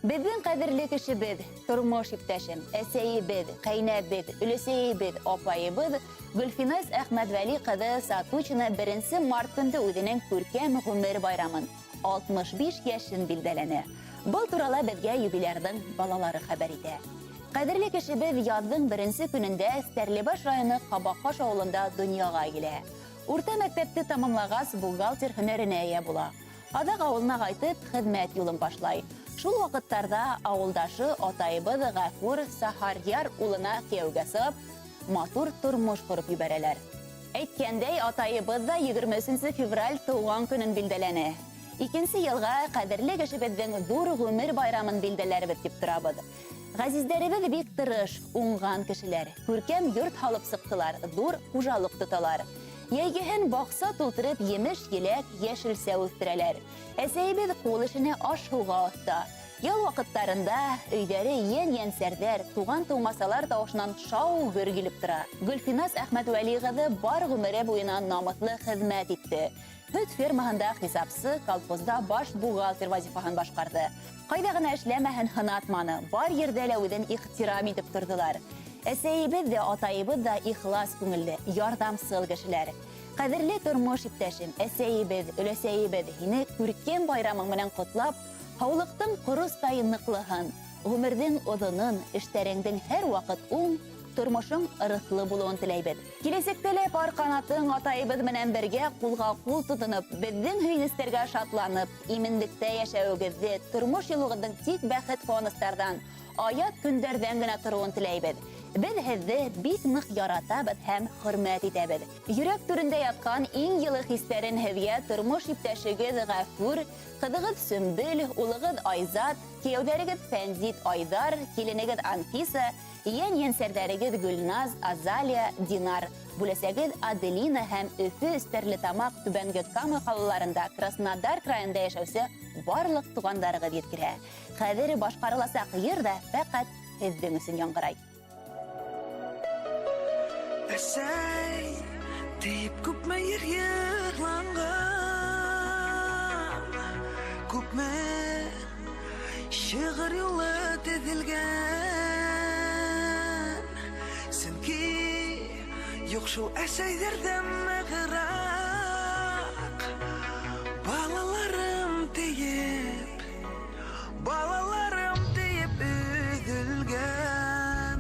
Беҙҙең ҡәҙерле кешебеҙ, тормош иптәшем, әсәйебеҙ, ҡәйнәбеҙ, өләсәйебеҙ, апайыбыҙ Гөлфиназ Әхмәтвәли ҡыҙы Сатучина 1 март көндө үҙенең күркәм ғүмер байрамын 65 йәшен билдәләне. Был турала беҙгә юбилярҙың балалары хәбәр итә. Ҡәҙерле кешебеҙ яҙҙың беренсе көнөндә Стәрлебаш районы Ҡабаҡҡаш ауылында донъяға килә. Урта мәктәпте тамамлағас, бухгалтер һөнәренә эйә була. Аҙаҡ ауылына ҡайтып, хеҙмәт юлын башлай. Шул ваҡыттарҙа ауылдашы атайыбыҙ Ғәфүр Саһаръяр улына кейәүгә сығып, матур тормош ҡороп ебәрәләр. Әйткәндәй, атайыбыҙ ҙа 23 февраль тыуған көнөн билдәләне. Икенсе йылға ҡәҙерле кешебеҙҙең ҙур ғүмер байрамын билдәләрбеҙ тип торабыҙ. Ғәзиздәребеҙ бик тырыш, уңған кешеләр. Күркәм йорт һалып сыҡтылар, ҙур хужалыҡ тоталар. Йәйгеһен баҡса тултырып емеш-еләк, йәшелсә үҫтерәләр. Әсәйебеҙ ҡул эшенә, аш-һыуға оҫта. Ял ваҡыттарында өйҙәре йән-йәнсәрҙәр, туған-тыумасалар тауышынан шау-гөр килеп тора. Гөлфиназ Әхмәтвәли ҡыҙы бар ғүмере буйына намыҫлы хеҙмәт итте. Һөт фермаһында хисапсы, колхозда баш бухгалтер вазифаһын башҡарҙы. Ҡайҙа ғына эшләмәһен, һынатманы, бар ерҙә лә үҙен ихтирам итеп торҙолар. Әсәйебеҙ ҙә, атайыбыҙ ҙа ихлас күңелле, ярҙамсыл кешеләр. Ҡәҙерле тормош иптәшем, әсәйебеҙ, өләсәйебеҙ, һине күркәм байрамың менән ҡотлап, һаулыҡтың ҡоростай ныҡлыһын, ғүмерҙең оҙонон, эштәреңдең һәр ваҡыт уң, тормошоң ырыҫлы булыуын теләйбеҙ. Киләсәктә лә пар ҡанатың атайыбыҙ менән бергә ҡулға ҡул тотоноп, беҙҙең һөйөнөстәргә шатланып, именлектә йәшәүегеҙҙе, тормош юлығыҙҙың тик бәхет ҡыуаныстарҙан, аяҙ көндәрҙән генә тороуын теләйбеҙ. Беҙ һеҙҙе бик ныҡ яратабыҙ һәм хөрмәт итәбеҙ. Йөрәк түрендә ятҡан иң йылы хистәрен һеҙгә тормош иптәшегеҙ Ғәфүр, ҡыҙығыҙ Сөмбөл, улығыҙ Айзат, кейәүҙәрегеҙ Фәнзит Айҙар, киленегеҙ Анфиса, йән-йәнсәрҙәрегеҙ Гөлназ, Азалия, Динар, бүләсәгеҙ Аделина һәм Өфө, Стәрлетамаҡ, Түбәнге Кама ҡалаларында, Краснодар крайында йәшәүсе барлыҡ туғандарығыҙ еткерә. Хәҙер башҡарыласаҡ йыр ҙа фәҡәт һеҙҙең өсөн яңғырай. Әсәй тип күпме йыр йырланған, күпме шиғыр юлы теҙелгән. Сөнки юҡ шул әсәйҙәрҙән нығыраҡ. Балаларым тиеп, балаларым тиеп өҙөлгән.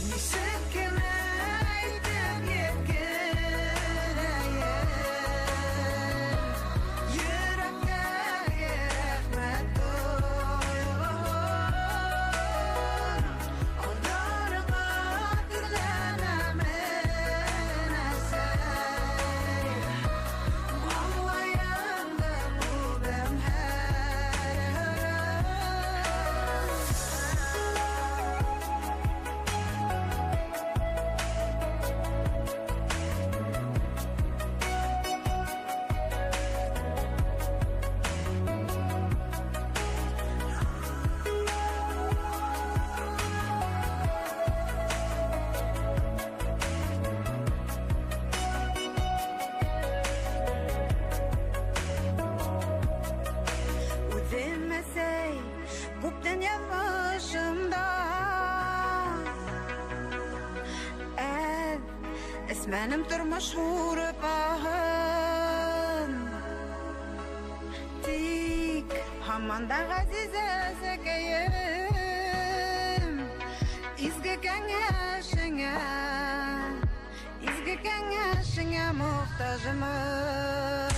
Нисек кенә әйтеп еткерәйем йөрәктәге рәхмәт тойғоһон. Алдарға теҙләнәмен, әсәй. Маңлайыңды үбәм һәр Үҙем әсәй, күптән яҙмышымда. Әҙ эсмәнем тормош һурпаһын. Тик һаман да ғәзиз әсәкәйем, изге кәңәшеңә, изге кәңәшеңә мохтажмын.